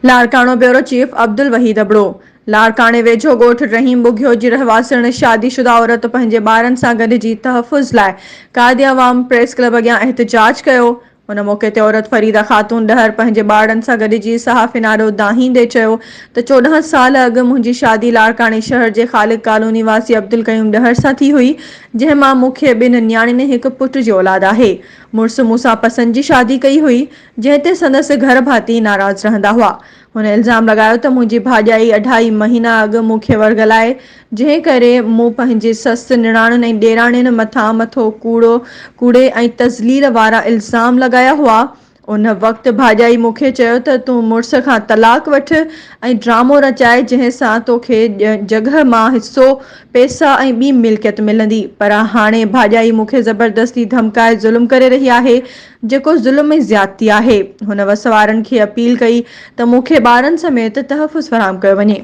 Larkana, bureau chief Abdulwahid Abro, لاڙڪاڻي ويجهو ڳوٺ رحيم ٻگهيو جي رهواسڻ شادي شده عورت پنهنجي ٻارن سان گڏجي تحفظ لاء قائد عوام پريس ڪلب اڳيان احتجاج ڪيو. ان موقعي تي عورت فريده خاتون ڏهر پنهنجي ٻارڙن سان گڏجي صحافين آڏو دانهيندي چيو ته 14 سال اڳ منهنجي شادي لاڙڪاڻي شهر جي خالق ڪالوني واسي عبدالقيوم ڏهر سان ٿي هئي جنهن مان مون کي ٻن نياڻين ۽ هڪ پٽ جي اولاد آهي. مڙس مون سان پسند جي شادي ڪئي هئي جنهن تي سندس گهر ڀاتي ناراض رهندا هئا. هن الزام لڳايو ته منهنجي ڀاڄائي اڍائي مهينا اڳ مون کي ورغلائي، جنهن ڪري مون پنهنجي سس، نڻانن ۽ ڏيراڻين مٿان مٿو ڪوڙو ڪوڙي ۽ تذليل وارا الزام لڳايا هئا. ان وقت ڀاڄائي مون کي چيو ته تون مڙس کان طلاق وٺ ۽ ڊرامو رچائي جنهن سان توکي جڳهه مان حصو، پئسا ۽ ٻي ملڪيت ملندي، پر هاڻي ڀاڄائي مون کي زبردستي ڌمڪائي ظلم ڪري رهي آهي، جيڪو ظلم ۽ زيادتي آهي. هن وس وارن کي اپيل ڪئي ته مون کي ٻارن سميت تحفظ فراهم ڪيو وڃي.